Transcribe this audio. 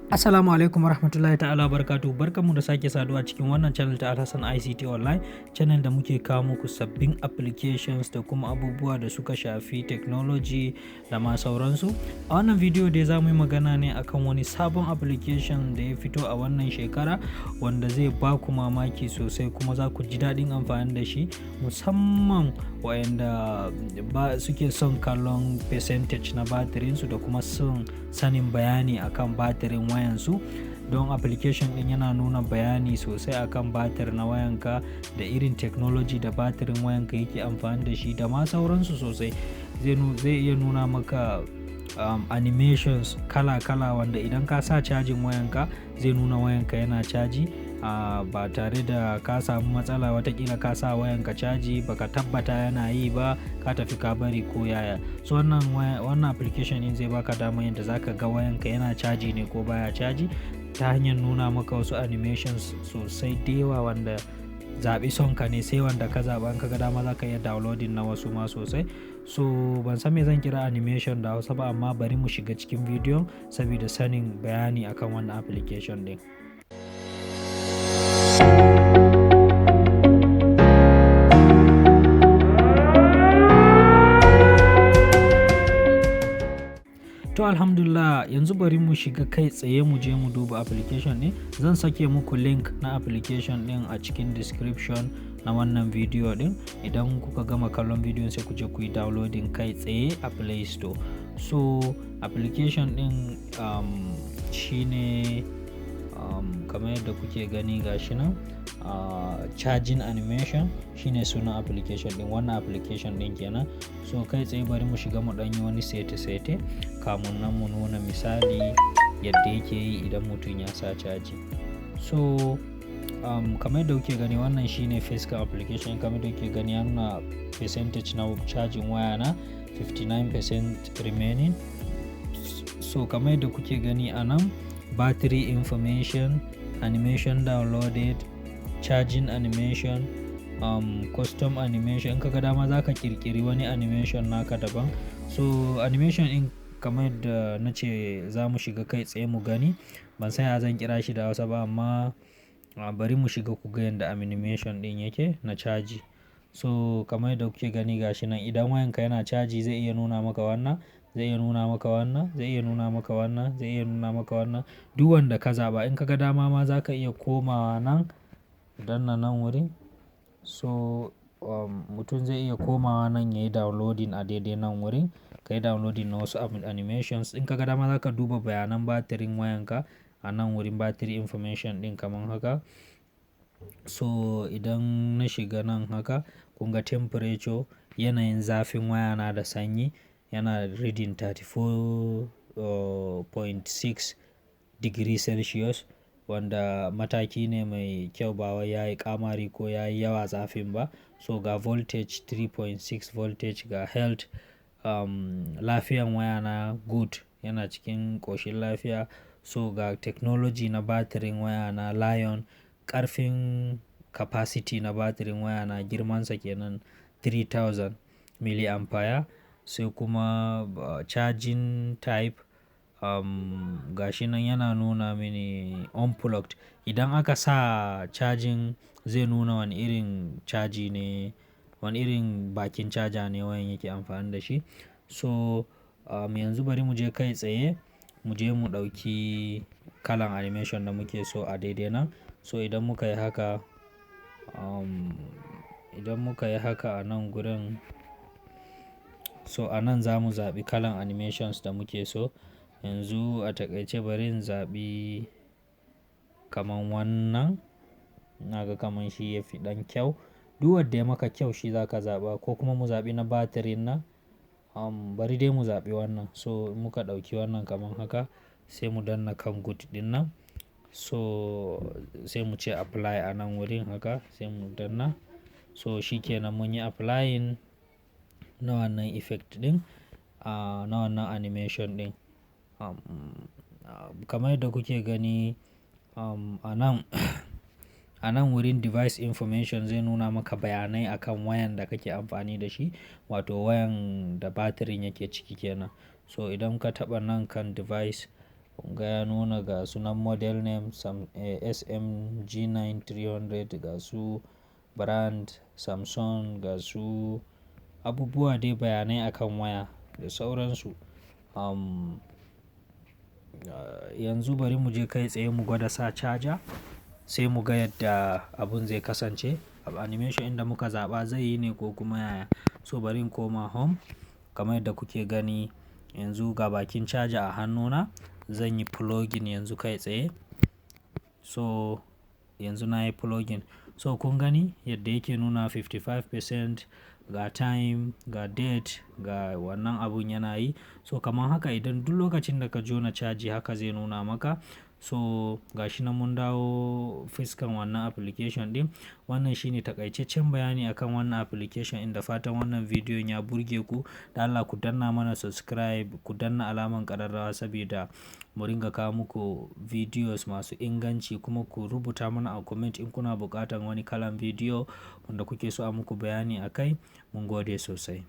Assalamu alaikum warahmatullahi ta'ala barakatuh. Barkanmu da sake saduwa cikin wannan channel ta Alhassan ICT Online, channel da muke kawo muku sabbin applications da kuma abubuwa da suka shafi technology da ma sauransu. A wannan video dai za mu yi magana ne akan wani sabon application da ya fito a wannan shekara, wanda zai ba ku mamaki sosai kuma za ku ji daɗin amfani da shi, musamman waɗanda ba suke son kallon percentage na batirinsu da kuma son sanin bayani akan batirin wayansu, don application din yana nuna bayani sosai akan batir na wayanka da irin technology da batirin wayanka yake amfani da shi da ma sauransu sosai. Zai iya nuna maka animations kala-kala, wanda idan ka sa cajin wayanka zai nuna wayanka yana caji ba tare da ka samu matsala. Watakila ka sa wayanka caji, baka tabbata yana yi ba, ka tafi ka bari ko yaya. So wannan application din zai baka dama yadda zaka ga wayanka yana caji ne ko baya caji, ta hanyar nuna maka wasu animations sosai da yawa, wanda zaɓi son ka ne, sai wanda ka zaɓa. In ka ga dama, za ka iya downloading na wasu ma sosai. So ban san me zan kira animation da Hausa ba, amma bari mu shiga cikin bidiyon saboda sanin bayani akan wannan application din. To, alhamdulillah, yanzu bari mu shiga kai tsaye mu je mu duba application ɗin. Zan sake muku link na application ɗin a cikin description na wannan video ɗin. Idan kuka gama kallon bidiyon, sai ku je ku yi downloading kai tsaye a Play Store. So application ɗin shine kamar yadda kuke gani, gashi nan, charging animation shine sunan application din, wannan application din kenan. So kai tsaye bari mu shiga mu ɗan yi wani sete-sete kamun nan mu nuna misali yadda yake yi idan mutum ya sa caji. So kamar yadda kuke gani, wannan shine facecam application. Kamar yadda kuke gani, ya nuna percentage na cajin waya na 59% remaining. So kamar yadda kuke gani a nan, battery information, animation downloaded, charging animation, custom animation. In kaga dama, za ka kirkiri wani animation naka daban. So animation in, kamar yadda na ce, za mu shiga kai tsaye mu gani. Ban san ya zan kira shi da Hausa ba, amma bari mu shiga ku ga yadda animation din yake na caji. So kamar yadda kuke gani, gashi nan, idan wayanka yana caji zai iya nuna maka wannan, zai iya nuna maka wannan, zai iya nuna maka wannan, zai iya nuna maka wannan, duk wanda ka zaba. In kaga dama ma, za ka iya komawa nan, danna nan wurin. So mutum zai iya komawa nan ya yi downloading a daidai nan wurin, ka yi downloading na wasu animations. In kaga dama, za ka duba bayanan batirin wayanka a nan wurin battery information din kamar haka. So idan na shiga nan haka, kun ga temperature, yanayin zafin wayana da sanyi, yana reading 34.6 degree Celsius, wanda mataki ne mai kyau, ba wai yayi kamari ko yayi yawa zafin ba. So ga voltage, 3.6 voltage, ga health, lafiyan wayana good, yana cikin ƙoshin lafiya. So ga technology na batirin wayana, Li-ion, ƙarfin capacity na batirin wayana, girmansa kenan, 3000 milliampere. Sai kuma charging type, gashi nan yana nuna mini unplugged. Idan aka sa charging, zai nuna wani irin caji ne, wani irin bakin charger ne wayan yake amfani da shi. So yanzu bari mu je kai tsaye mu je mu ɗauki kalan animation da muke so a daidai nan. So idan muka yi haka a nan gurin, so a nan za mu zaɓi kalan animations da muke so. Yanzu a takaice bari in zaɓi kaman wannan. Naga kaman shi ya fi ɗan kyau. Duk wanda ya maka kyau shi za ka zaɓa, ko kuma mu zaɓi na batirin nan. Bari dai mu zaɓi wannan. So muka ɗauki wannan kaman haka, sai mu danna kan good ɗin nan. So sai mu ce apply a nan wurin haka, sai mu danna. So shi kenan, mun yi applying na wannan effect ɗin, na wannan animation ɗin. Kamar yadda kuke gani, a nan wurin device information zai nuna maka bayanai akan wayan da kake amfani da shi, wato wayan da batirin yake ciki kenan. So idan ka taɓa nan kan device, Kun ga ya nuna ga sunan model name SMG9 300, ga su brand Samsung, ga su abubuwa dai bayanai akan waya da sauransu. Yanzu bari mu je kai tsaye mu gwada sa charger sai mu ga yadda abun zai kasance. Animation inda muka zaɓa zai yi ne ko kuma yaya. So bari in koma home kamar yadda kuke gani, yanzu ga bakin charger a hannuna, zan yi plugging yanzu kai tsaye. So yanzu na yi plugging. So kun gani yadda yake nuna 55%, ga time, ga date, ga wannan abun yana yi. So kamar haka idan duk lokacin da ka jona caji haka zai nuna maka. So ga shi nan mun dawo fiskan wannan application ɗin. Wannan shine taƙaiceccen bayani akan wannan application, inda fatan wannan bidiyon ya burge ku. Da Allah ku danna mana subscribe, ku danna alamar ƙararrawa saboda mu ringa kawo muku videos masu inganci, kuma ku rubuta mana a comment in kuna buƙatar wani kalan bidiyo wanda kuke so a muku bayani a kai. Mun gode sosai.